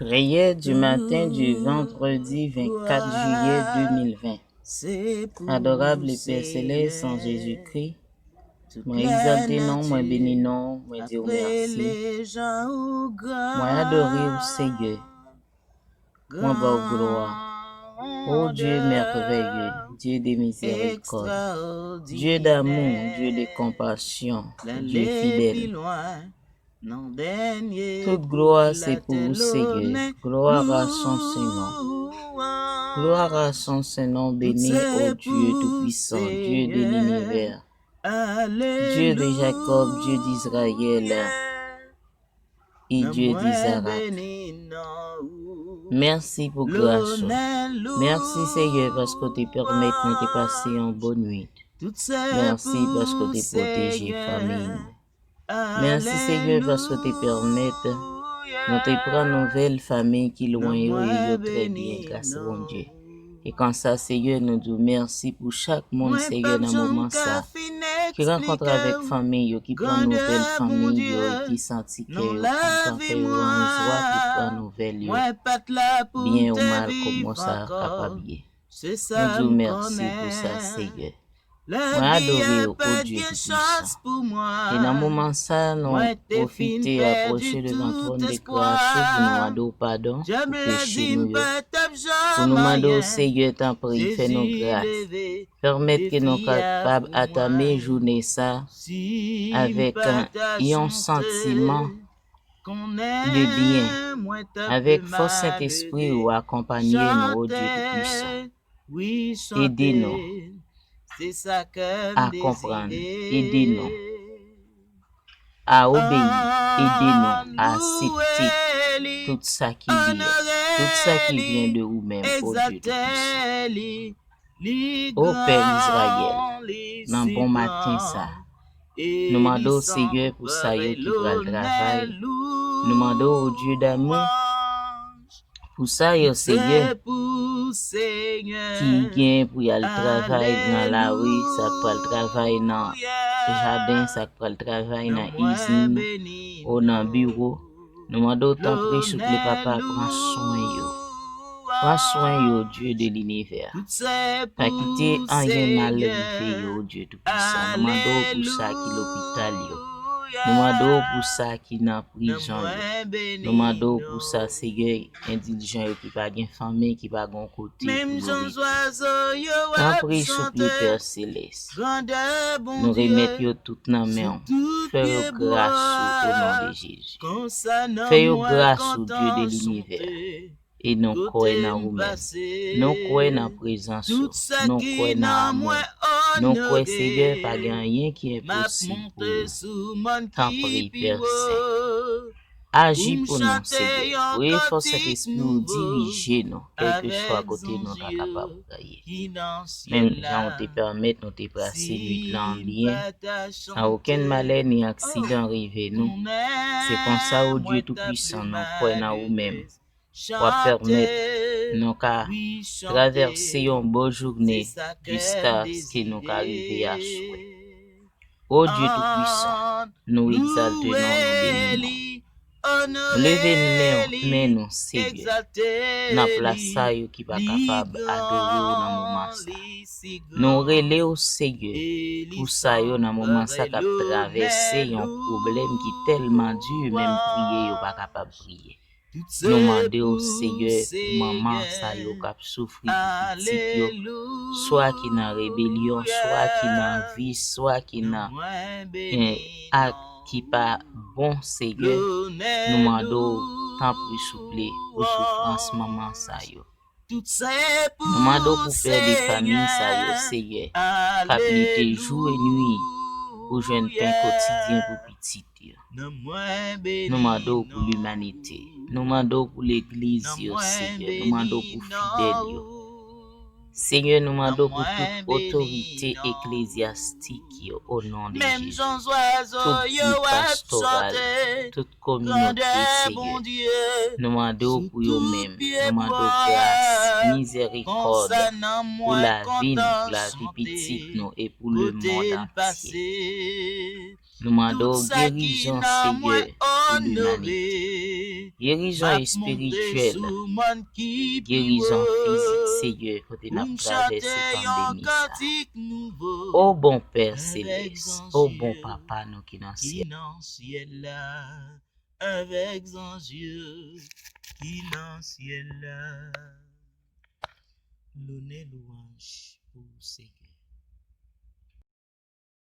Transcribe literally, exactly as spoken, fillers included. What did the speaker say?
Prière du matin du vendredi vingt-quatre juillet deux mille vingt. Adorable Père Céleste, en Jésus-Christ, mwen egzalte non w, mwen beni non w, mwen di w mèsi. Mwen adore w, Seyè. Mwen ba w glwa. O Dieu merveilleux, Dieu de miséricorde, Dieu d'amour, Dieu de compassion, Dieu fidèle. Tout glwa se pou ou, Seyè. Gloire à son saint nom. Gloire à son saint nom, béni, ô Dieu tout-puissant, Dieu de l'univers, Dieu de Jacob, Dieu d'Israël, et Dieu d'Isaac. Mèsi pou gras ou. Mèsi, Seyè, paske w te pèmèt nou te pase yon bòn nuit. Mèsi paske w te pwoteje fanmi nou. Mèsi, Seyè, paske w te pèmèt nou te pran nouvèl fanmi ki lwen yo e yo trè byen, gras Bondye. E konsa, Seyè, nou di w mèsi pou chak moun, Seyè, nan moman sa, ki rankontre avèk fanmi yo, ki pran nouvèl fanmi yo, e ki santi kè yo kontan, kè yo an jwa pou pran nouvèl yo, byen ou mal, kòman sa kapab ye. Nou di w mèsi pou sa, Seyè. Mwen adore w, o Dye Toupisan. E nan moman sa, nou pwofite apwoche devan twòn de gras ou pou nou mande w padon pou peche nou yo. Pou nou mande w, Seyè, tanpri, fè nou gras. Pèmèt ke nou kapab atame jounen sa avèk yon santiman de byen, avèk fòs Sentespri ou akonpanye nou, o Dye Toupisan. Ede nou a konprann, ede nou a obeyi, ede nou a aksepte tout sa ki byen, tout sa ki vyen de ou menm, o Dye Toupisan. O Pè Izrayèl, nan bon maten sa, nou mande w, Seyè, pou sa yo ki pral travay. Nou mande w, o Dye damou, pou sa yo, Seyè, ki gen pou y al travay nan lari, sa k pral travay nan jaden, sa k pral travay nan izin, o nan biwo. Nou mande w, tanpri, souple, Papa, pran swen yo. Pran swen yo, Dye de linivè. Pa kite anyen mal rive yo, o Dye Toupisan. Nou mande w pou sa ki lopital yo. Nou mande w pou sa ki nan prizon yo. Nou mande w pou sa, Seyè, endilijan yo ki pa gen fanmi, ki pa gen kote pou yo rete. Tanpri, souple, Pè Selès. Nou remèt yo tout nan men w. Fè yo gras ou, o non de Jezi. Fè yo gras ou, Dye de linivè. E nou kwè nan ou menm. Nou kwè nan prezans ou. Nou kwè nan amou. Nou kwè, Seyè, pa gen anyen ki enposib pou ou. Tanpri, Pè Sen. Aji pou nou, Seyè. Voye fòs Sentespri w dirije nou, kèlkeswa kote nou ta kapab ye. Menm jan w te pèmèt nou te pase nuit lan an byen, san okenn malè ni aksidan rive nou. Se konsa, o Dye Toupisan, nou kwè nan ou menm. W ap pèmèt nou ka travèse yon bon jounen jiskaske nou ka rive aswè. O Dye Toupisan, nou egzalte non w, nou beni non w. Nou leve men, men nou, Seyè, nan plas sa yo ki pa kapab adore w nan moman sa. Nou rele w, Seyè, pou sa yo nan moman sa k ap travèse yon pwoblèm ki tèlman di, menm priye yo pa kapab priye. Nou mande w, Seyè, pou manman sa yo k ap soufri pou pitit yo, swa ki nan rebelyon, swa ki nan vis, swa ki nan, eh, ak ki pa bon, Seyè. Nou mande w, tanpri, souple, pou soufrans manman sa yo. Nou mande w pou pè de fanmi sa yo, Seyè, k ap lite jou e nwi pou jwenn pen kotidyen pou pitit yo. Nou mande w pou limanite. Nou mande w pou legliz yo, Seyè. Nou mande w pou fidèl yo. Seyè, nou mande w pou tout otorite eklezyastik yo, o non de Jezi. Tout gid pastoral, tout kominote, Seyè. Nou mande w pou yo menm. Nou mande w gras, mizèrikòd pou lavi nou, pou lavi pitit nou e pou lemonn antye. Nou mande w gerizon, Seyè, pou limanite. Gerizon espirityèl, gerizon fizik, Seyè, kote n ap travèse pandemi sa. O bon Pè Selès, o bon Papa nou ki nan syèl. Avèk zanj yo ki nan syèl la. Lonè, lwanj pou Senyè.